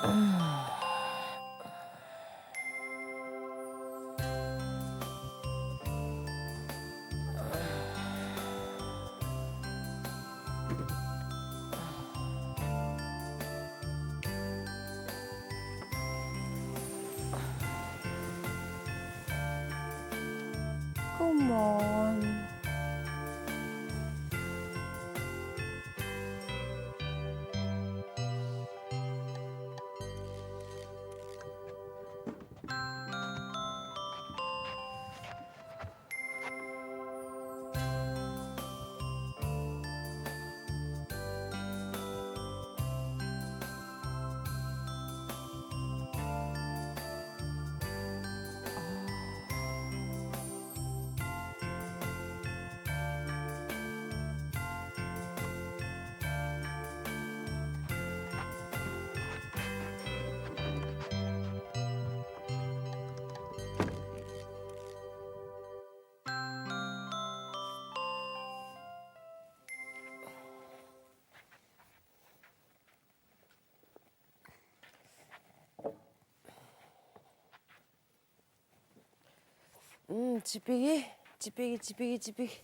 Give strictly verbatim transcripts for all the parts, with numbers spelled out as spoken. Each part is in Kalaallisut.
Come on. Mm, tipigi, tipigi, tipigi, tipigi.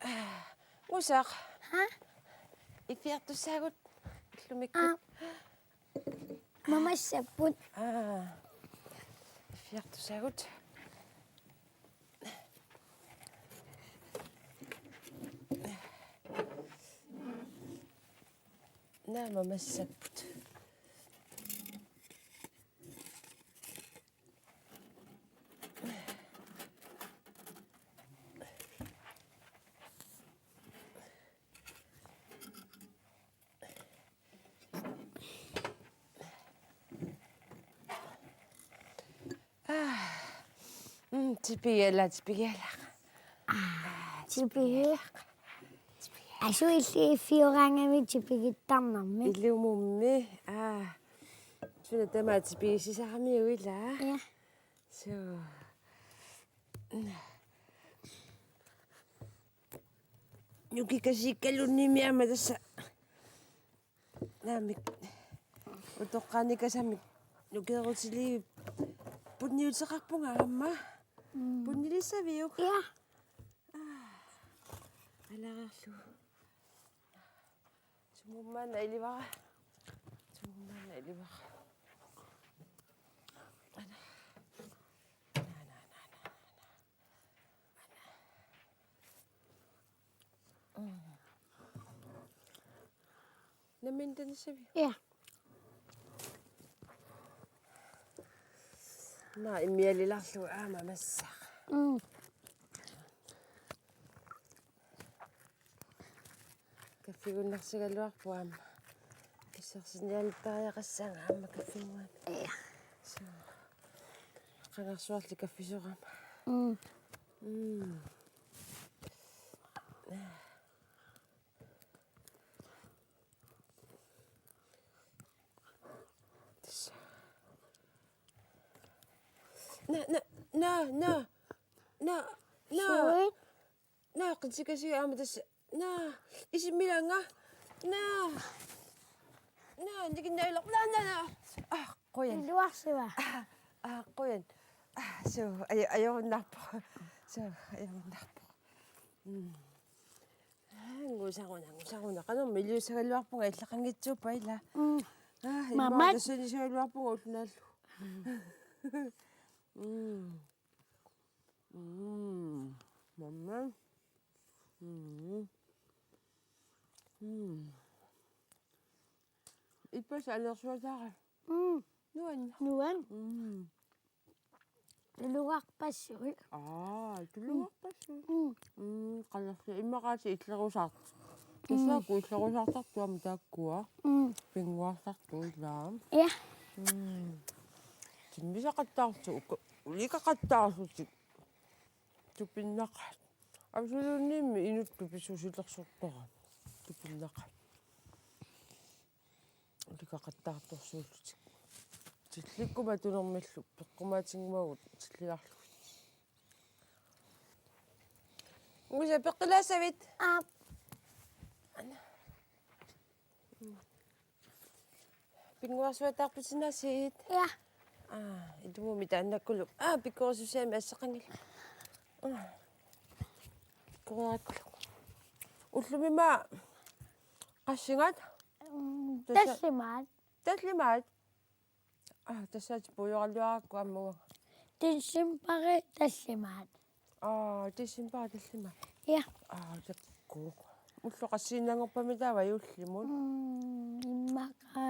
Ah, Ngusaq. Ha? Iffiartussaagut. Illumikkut. Aa. Mamassapput. Aa. Iffiartussaagut. Naa, mamassapput. Ah. Mm, tipigilaaq, tipigilaaq. Ah, tipigi. Asuli iffiuraangami tipigittarnermi. Ilumummi. Ah. Suna tamaat tipigissisaramiuk ilaa? Ja. So. Nukikasiikkaluunniimmi aamma tassa. Naamik. Utoqqaanikasamik nukeerutiliivik punniuteqarpunga aamma. Mm. Punniliissaviuk? Ja. Aa. Alagarlu. Sumummaana ilivara. Sumummaana ilivara. Ana. Na, na, na, na, na. Mm. Nammineq tanissaviuk? Ja. Naa, immialilaarlugu aamma massa. Mm. Kaffigunnarsigaluarpoq aamma. Pissarsiaaniattariaqassaanga aamma kaffigunnguamik. Ja. So. Qangarsuarli kaffisorama. Mm. Mm. Tassa. Naa, naa, naa, naa. Naa, naa. Sweet. Naa, qitsikasiga aamma tassa. Naa, isimmilaanga. Naa. Naa, nikinnailaq. Naa, naa, naa. Ah, qujan. Iluarsiva. Ah, ah, qujan. Ah, so, ajo-, ajorunnaarpoq. So, ajorunnaarpoq. Mm. Ah, ngusaruna, ngusaruna. Qanormi iliussagaluarpunga illaqanngitsuuppat ilaa. Mm. Ah, immaqa. Mamat. Tassani sugaluarpunga ulloq naallugu. Mm. Mm. Mamat. Mm. Mm. Ippassaq anersuataara. Mm. Nuann. Nuann. Mm. Tulugarpassuit. Aa, tulugarpassuit. Mm. Mm, qanorli immaqaasi illerusart-. Mm. Tassa illerusartartut aamma taakkua. Mm. Pinnguarsartut ilaa. Ja. Mm. Timmisaqattaartut, uka-, ulikaqattaarlutik. Tupinnaqaat. Absoluunniimmi inuttut pissusilersortarami. Tupinnaqaat. Ulikaqattaartorsuullutik. Tillikkuma tunermillu peqqumaatinnguagut tilliarlugit. Ngusaq, peqqilaassavit? Aap. Ana. Pinnguarsuataarpit sinaasiit? Ja. Aa, ilumummi taannakkulu. Aa, pikkorisussaammik asseqanngilaq. Aa. Pikkoreerakkuluk. Ullumi aamma qassinngat? Mm, tassa- tallimaat. Tallimaat? Aa, tassa puioralluarakku aamma uanga. Decembari tallimaat. Aa, decembari tallimaat. Ja. Aa, takuuk. Ulloq qassiinnanngorpami taava juullimut? Mm, immaqa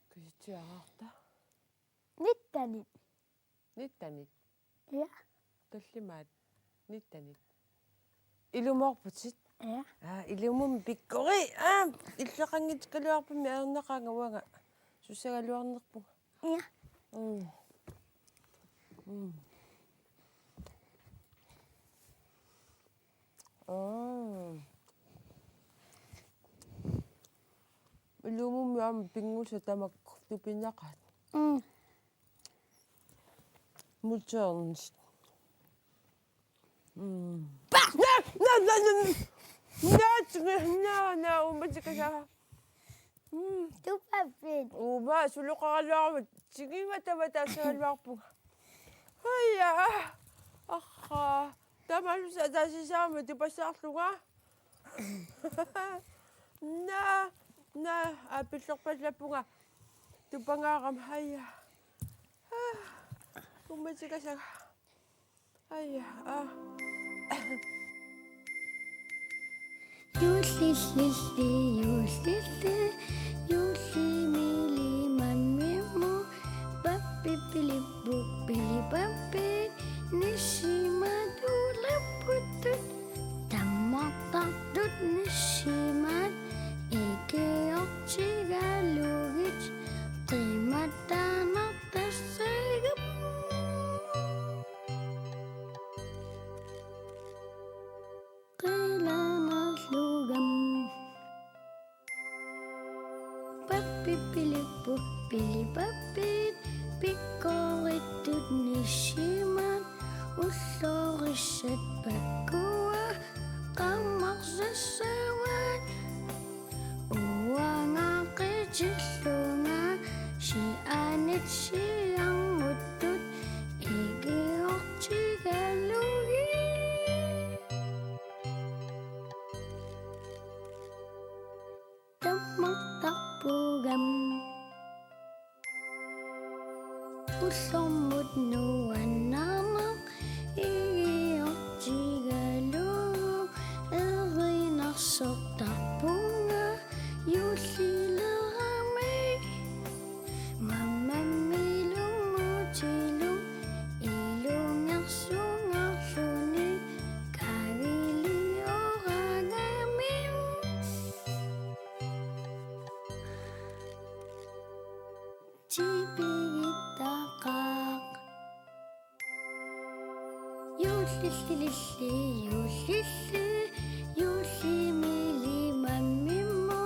Kisitsiaraarta? Nittenit. Nittenit? Ja. Tallimaat nittenit. Ilumoorputit? Ja. Aa, ilumummi pikkori. Aa, illeqanngitsikkaluarpummi ajornaqaanga uanga. Sussagaluarnerpunga. Ja. Mm. Mm. Aa. Ilumummi aamma pinnguaq tamakku tupinnaqaat. Mm. Muterns. Mm. Na, na, na, na. Na, na, na, uummatikkasara. Mm. Tupappit. Uuma, suloqaraluarama, tigima tama tassagaluarpunga. Aja. Aha. Tamalus ataasisaama tupassaarlunga. Na, na, aa, pillerpallappunga. Tupangaarama, aja. Aa, uummatikkasara. Aja, aa. Juullillilli, juullilli, juullimiilli mammimmu, pappipilippu, pilipappit, nissimat ulerputtut, tammartartut nissimat, ikiortigalugit, qimattanartassagami. Qilanarlugami. Pappipilippu, pilipappit, pikkorittut nissimat, ullorissat pakkua, qamarsassavaat. Uanga qitillunga sianit siarmuttut ikiortigalugit. Tammartarpugami. Ullormut nuannarneq ikiortigalugu erinarsortarpunga juullilerami. Mammammilu mutilu ilungersungarluni kagilioragami. Tipigittaqaaq. Juullillilli, juullilli, juullimiilli mammimmu,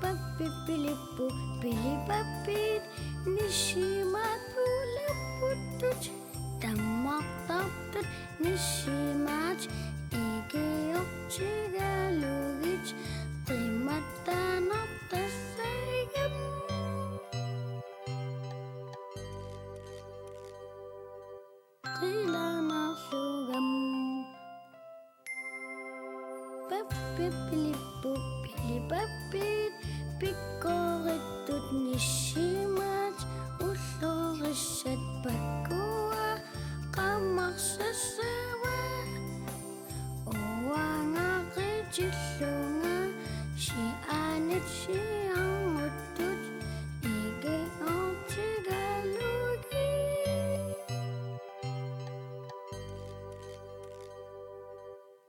pappipilippu, pilipappit, nissimat ulerputtut, tammartartut nissimat, ikiortigalugit, qimattanartassagami. Qilanarlugami. Pappipilippu, pilipappit, pikkorittut nissimat, ullorissat pakkua, qamarsassavaat. Uanga qitillunga sianit siarmuttut ikiortigalugit.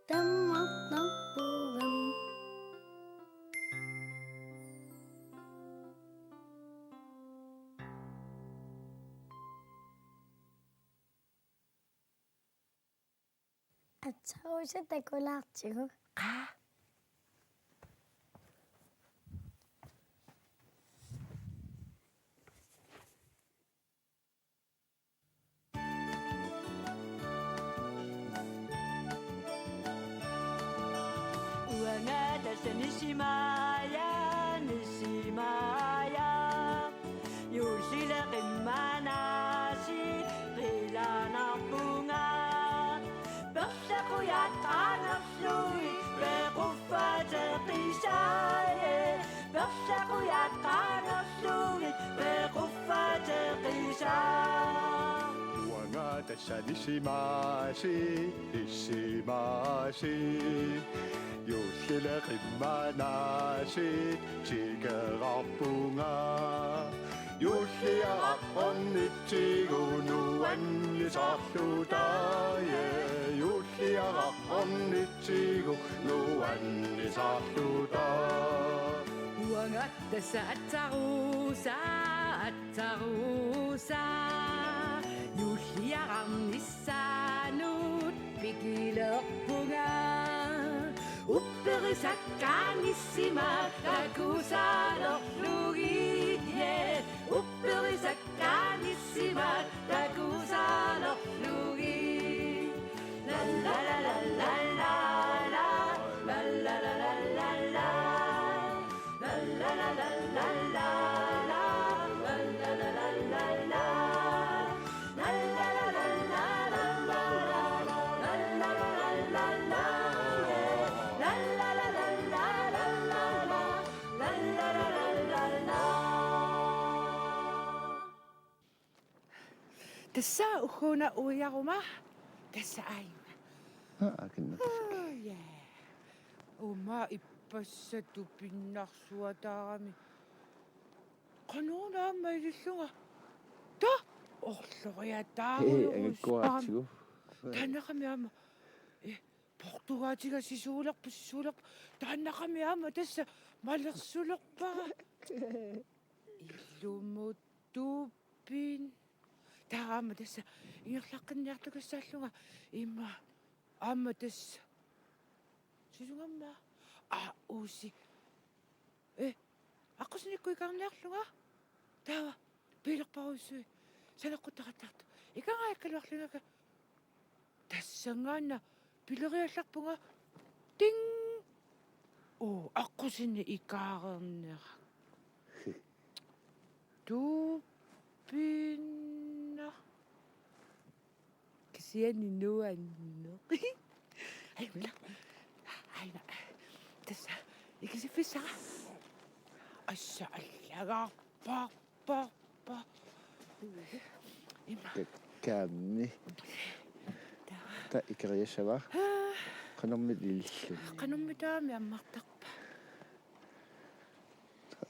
Tammartarpugami. Aatsaat takulaartigu. Qaa. Uanga tassa nissimaat, ja, nissimaat. Tanisimasi, isimasi, juullileqimmanaasi, tikerarpunga. Juulliaraq ornitsigu nuannisarluta, ja, juulliaraq ornitsigu nuannisarluta. Uanga tassa atsarusa, atsarusa, juulliararnissaanut pikilerpunga. Upperisakkaanissima takusalerlugit, ja, upperisakkaanissima takusalerlugit. La la la la la la la, la la la la la la. Tassa ugguuna uiaruma. Tassa aina. Aa, kinna. Aa, ja. Uuma ippassaq tupinnarsuataarami. Qanoruna aamma ilillunga. Ta, orloriataarujussuaq. Hee, angakkuaratsigu. Taannaqami aamma. Eh, portugaatiga sisuulerpoq, sisuulerpoq. Taannaqami aamma tassa malersulerpara. Ilumut tupinnaq. Taava aamma tassa ingerlaqqinniartukassallunga. Ima aamma tassa. Susungamma. Aa, uusi. Eh, aqqusinikkut ikaarniarlunga. Taava piilerparujussui. Saleqquttaqattaartoq. Ikaarniarakkaluarlunga. Tassanngaannaq pileriallarpunga. Ting! Oo, aqqusineq ikaareerneq. Tupinnaq. Kisianni nuanneq. Ai, mila. Aina. Tassa ikisiffissara. Assa allagaarpa, pa, pa. Ima. Kaammi. Ta ikeriassava. Aa. Qanormi ililluni. Qanormi taami ammartarpa.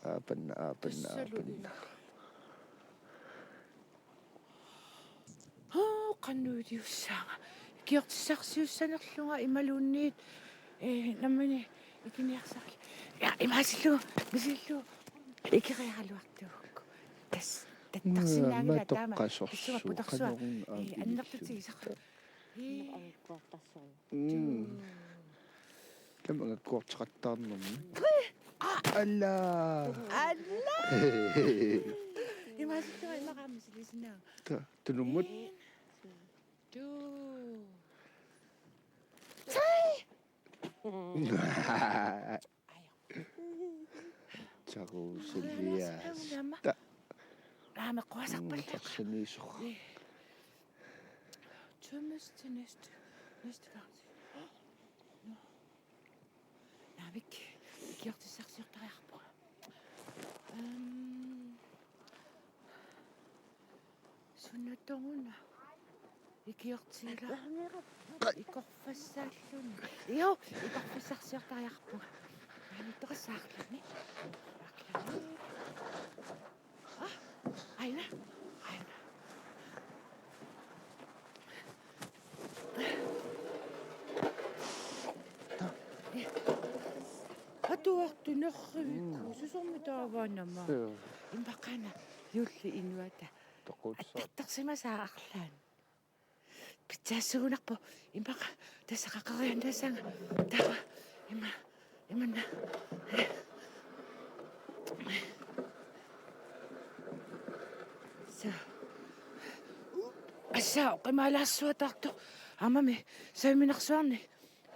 Aapanna, aapanna, tassalu aapanna. Aa, qanoq iliussaanga. Ikiortissarsiussanerlunga imaluunniit, eh, nammineq ikiniarsarlunga. Ja, imaasillugu, misillugu. Ikeriaraluartuugukku. Tas-, tattarsinnaanngilaq taama. Matoqqasorsuaq, tassunga putorsuaq. Qanoruna aamma, eh, annertutigisaq. Ii. Mm. Tamanna kuorteqattaarnermi. Alla. Alla. Imaasittua imaqaami silisinaa. Ta, tunummut. Tuu. Tre. Ajo. Takusilliaas. Aamma. Ta. Aamma quasarpallaqaaq. Mm, tassaniisoq. Ii. Tømmes til næste, næste gang. Nå. Naamik, ikiortissarsiortariaqarpunga. Øhm, sunatoruna ikiortigilaarpara ikorfassaalluni. Jo, ikorfissarsiortariaqarpunga. Naamik, toqassaarluni. Arlani. Ah, aina, aina. Atuartunerrivikku, mm, susormi taavaanama. Joo. Impaqaana juulli inuata. Toqutsa. Attartarsimasaa arlaanni. Pitsaassugunarpoq, immaqa tassa qaqeriannaassaanga. Taava, ima, imanna. Sa. Assa, oqimaalaassuataartoq. Aammami, saviminarsuarni.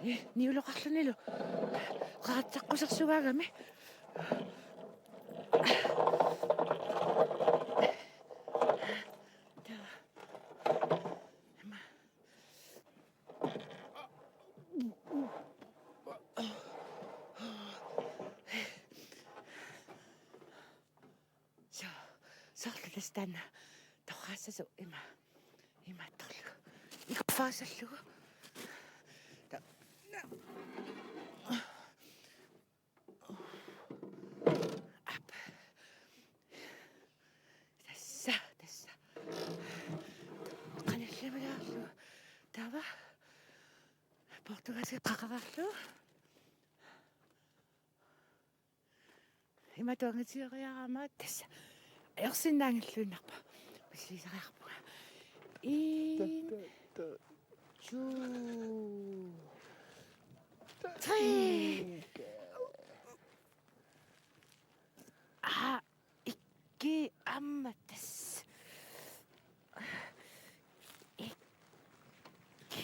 Eh, niuloqarlunilu. Qaratsaqqusersugaagami. Taava. Ima. Soo, soorlu tassa taanna torraassasoq ima, ima attorlugu. Faasallugu. Ta-, aap. Tassa, tassa. Qanillimalaarlugu. Taava. Portugalsk qaqaraarlugu. Imatut angitigiariarama tassa. Ajorsinnaanngilluinnarpoq. Misiliisariarpunga. En, to, tre. Aa, ikke aamma tassa. Ikke.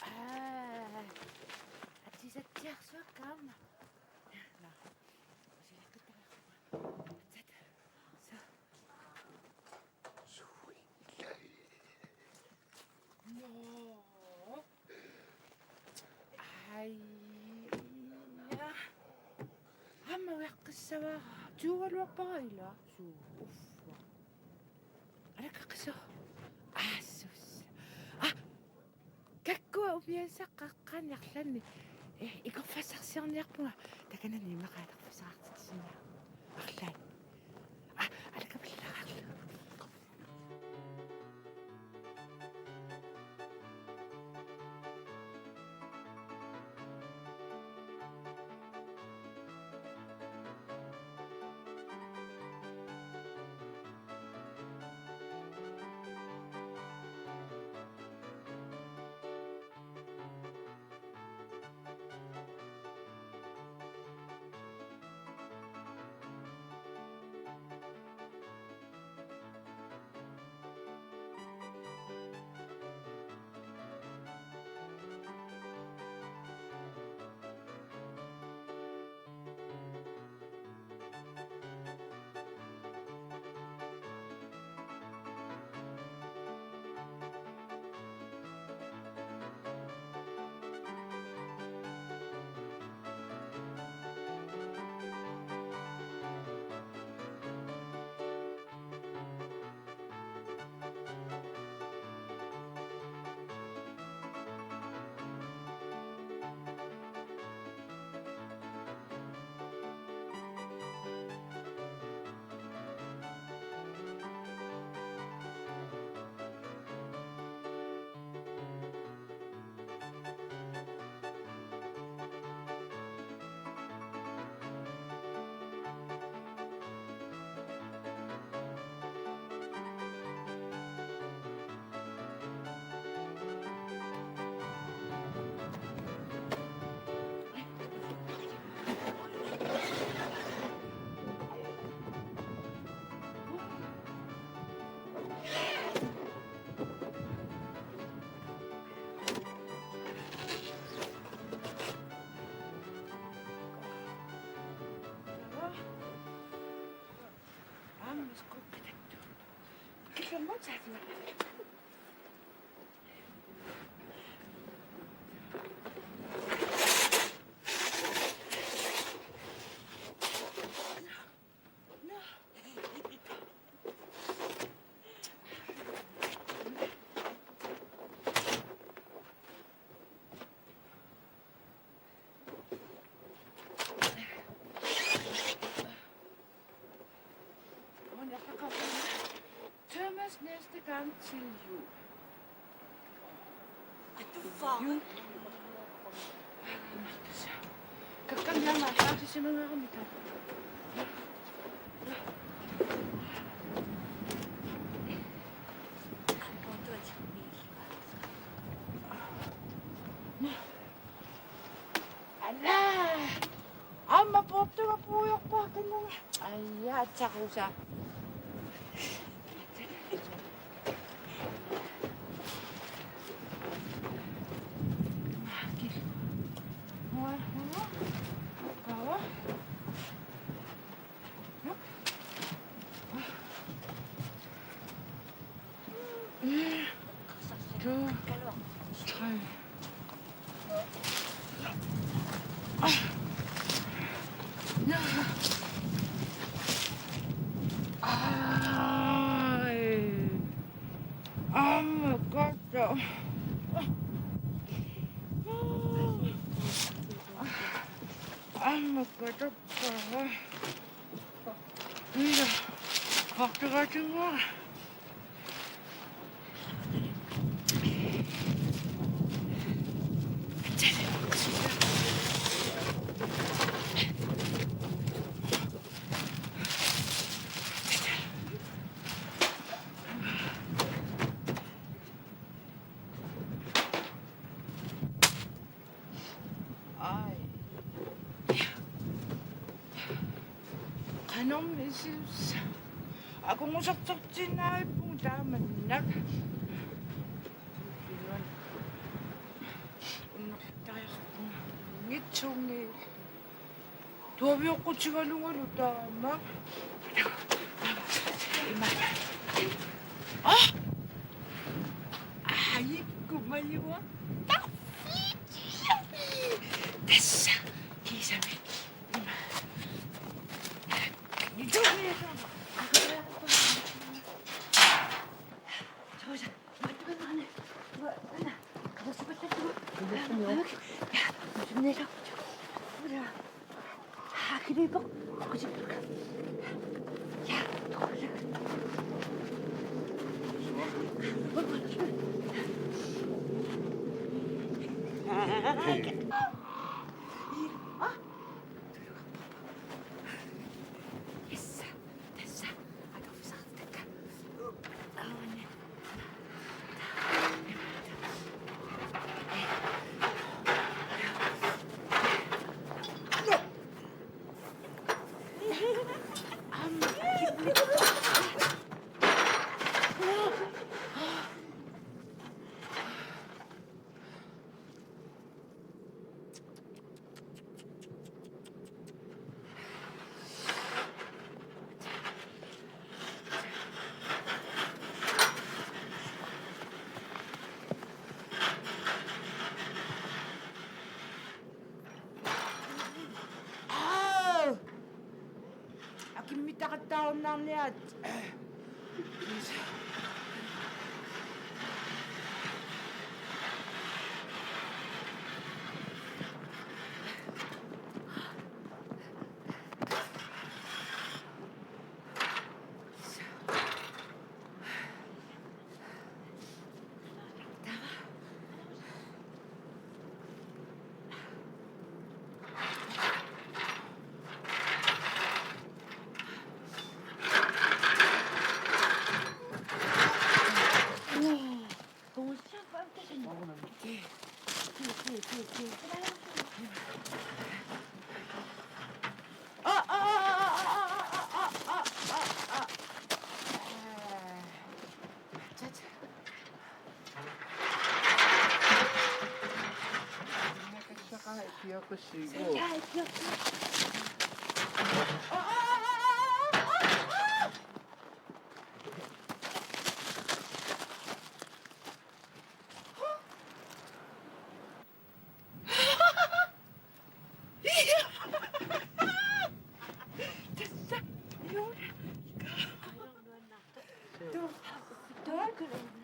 Aa, atisatsiarsuakka aamma. Nå. Usilakkutta. Så. Nå. Aja. Aamma ujaqqissavara. Tuugaluarpara ila. Suu. Uffa. Alakkaqqissaaq. Aa, sus. Aa. Kakkua umiassaq qaqqaani arlaanni. Eh, ikorfassarsiorniarpunga. Takanani immaqa atorfissaqartitsisinnaavunga. Arlaanni. Aa, alakkapallaarlu. Thomas, næste gang til jul. Atuffaa. Jul. Kakkan jama, taksi simangaramita. Alla! Aamma Portugal puigorpara kananga. Aja, atsarusa. En, to, tre. Ah. Nå. Ah. Artugaatinnguara. Ai. Qanormi isussa. Akungusartortinnaavippugut taamannak. Unnerluttariaqarpunga. Ngitsuunngilaq. Tuavioqqutigalugalu taama. Ima. Ah! Ajikku majua. Tassa. Kiisami. Ima. Aa! Akimmittaqattaarunnaarniarit.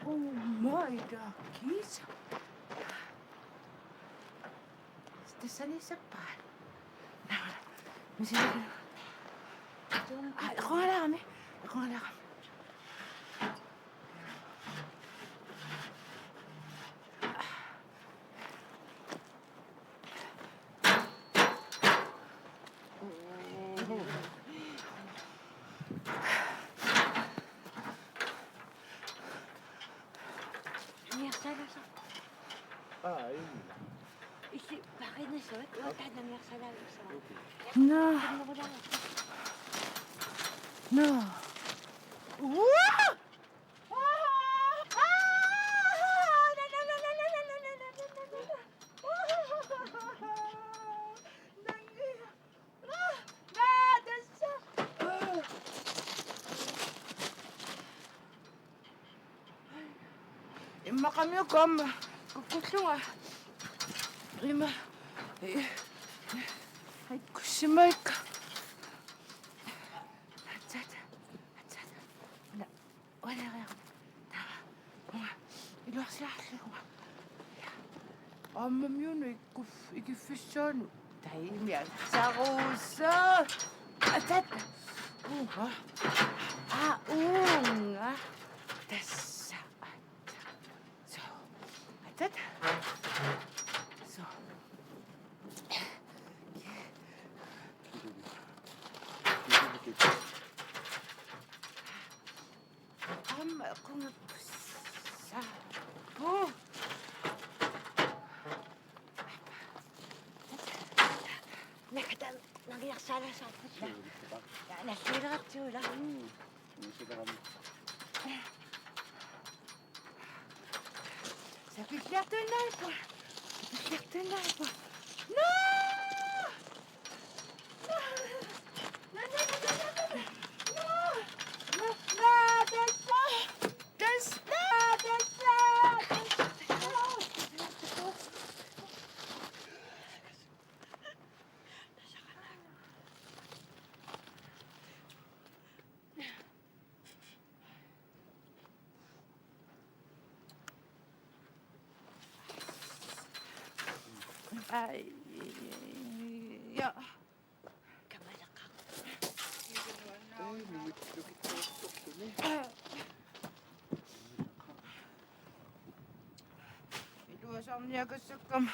Oh my God, kiisa. Tassani sappaat. Naamala. Misili. Aa, equngalaaramik. Equngalaaramik. Aa, ii. Issi parinissavak, uanga taanna angersalaavissavat. Naa. Naa. Uaa! Immaqamiukku aamma kukkullunga. Ima. Ai, kussimaikka. Atsat. Atsat. Una. Ualeriarama. Taava. Uanga. Iluarsiarlunga. Aammamiunut ikkuf-, ikiffissaanut. Taimi atsaruusa. Atat. Uha. Aa, uunga. Tassa. So. Atat. So. Aamma equngapput. Nakatan nangiarsaalaassaarput. Nalliilerartigu ila. Mm. Nalliilerami. Sapilliartuinnarippa. Sapilliartuinnarippa. No! Ai, ja. Iluasaarniakassakkama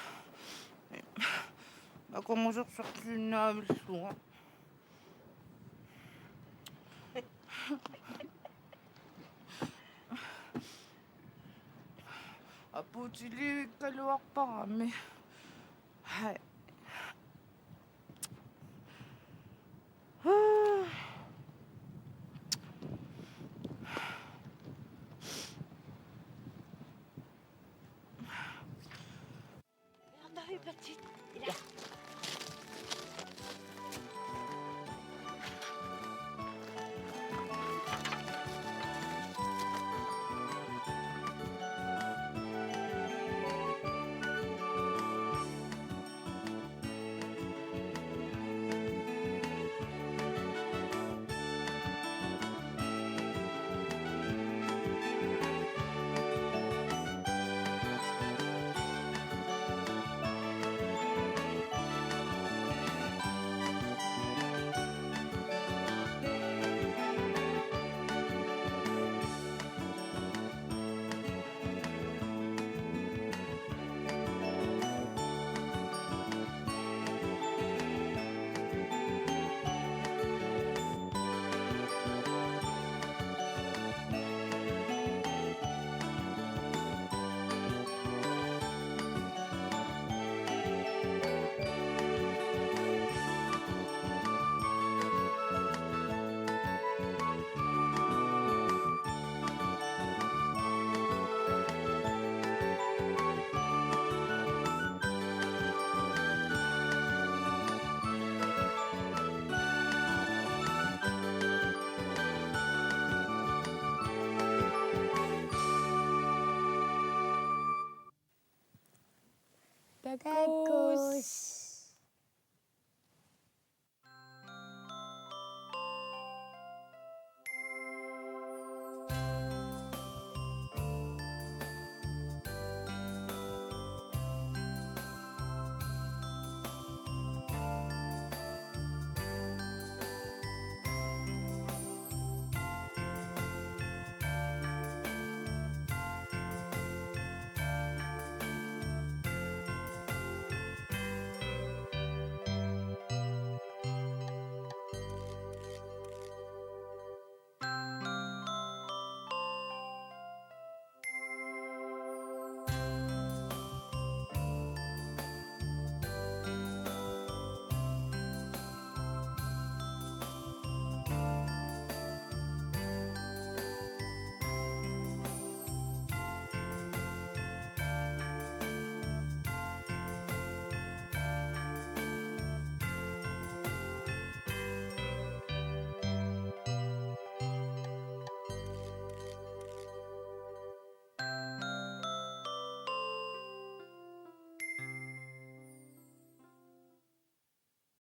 akornusersorsinnaavillugu. Apuutilivikkaluarparami. Hai.